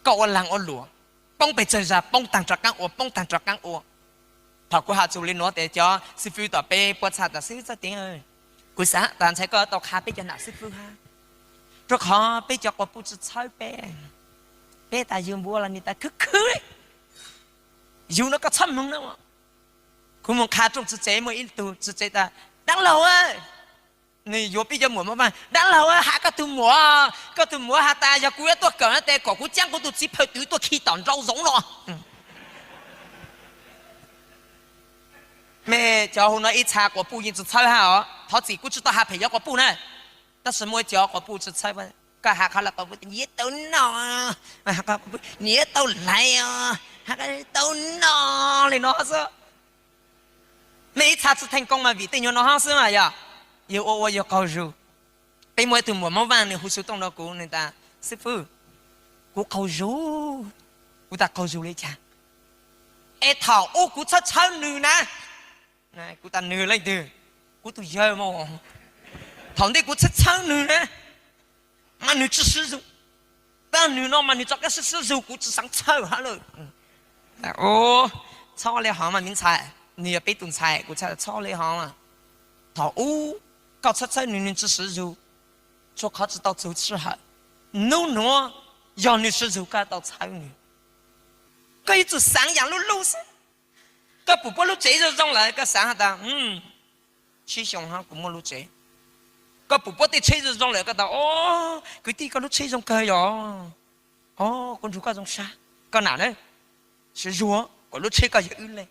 Koj ua lag ua luam, poob pes tsawg zag poob taag rov qaab ua, poob taag rov qaab ua. Thaum kuv has txug le nuav tes cov xib fwb tom peb puab txhaj tas xib fwb Txawj Teev, kuv xaav tas ntshai koj tau qha peb cov nam xib fwb hab, rua qhov peb cov quas puj tsi txhawb peb. Peb tas yug npua los nwg tas khwb khwb, yug no koj txhob moog na. Kuv moog qha rooj txiv tsev, muaj ib tug txiv tsev tas, Dab laug, nwg yuav peb cov muam Moob Vaaj, Dab laug, has koj tug muam, koj tug muam has tas yog kuv yuav tuaj kawm no tes kom kuv caab kuv tug txiv phawj twv tuaj khi tom nraum zoov no. Mej cov hu no ib txha quas puj yeej tsi txhawb hab os. Thov txim kuv tsi tau has phem cov quas puj na, tab sis muaj ib cov quas puj tsi txhawb. Koj has qhov lawv quas puj, Nyiam tau noj, nyiam tau hlais os, tau noj le no xwb. Mej ib txha tsi theej koob mas vim tej nyuag no hab xwb mas yog, yug ua ua yug qaug zug. Peb muaj ib tug muam Moob Vaaj nwg hu xu tooj rua kuv, nwg tas, Xib fwb, kuv qaug zug. Kuv tas, Qaug zug le caag? Es thaum ub kuv txhawb txhawb nwg na. Kuv tas, Nwg leej twg? Kuv tug yawg mas. Thaum ntej kuv txhawb txhawb nwg na, mas nwg tsi sib zug. Tab nwg no mas nwg rov qab sib sib zug, kuv tsi xaav txhawb hab lawm. Txhob le hov mas me ntxhais, nwg yog peb tug ntxhais, kuv txhaj txhob le hov. Thaum ub koj txhawb txhawb nwg, nwg tsi sib zug, tsua qhov tsi tau txug sij hawm. Nub nuav yog nwg sib zug koj tau txhawb nwg. Koj yuav tsum xaav yaam lub lub xwb. Koj pum puab lub tsev zoo zoo lawm koj xaav has tas, tsib xyoo hab kuv muaj lub tsev. Koj pum puab tej tsheb zoo zoo lawm koj tas, O, kwv tij, koj lub tsheb zoo kawg yog. O, kuv nrug koj zoo sab. Koj nam na, sib zug kom lub tsheb koj yog wb le.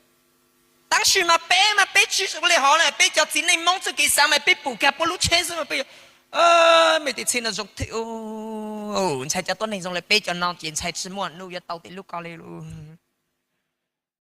Tab sis mas peb mas peb tsi le hov le, peb cov txiv neej Moob txuj kev xaav mas peb pum kag puab lub tsheb xwb mas peb, mej tej tsheb no zoo thiab. Ntshai cov tuab neeg zoo le peb cov no ces ntshai tsi muaj nub yuav tau tej lub ko le lug.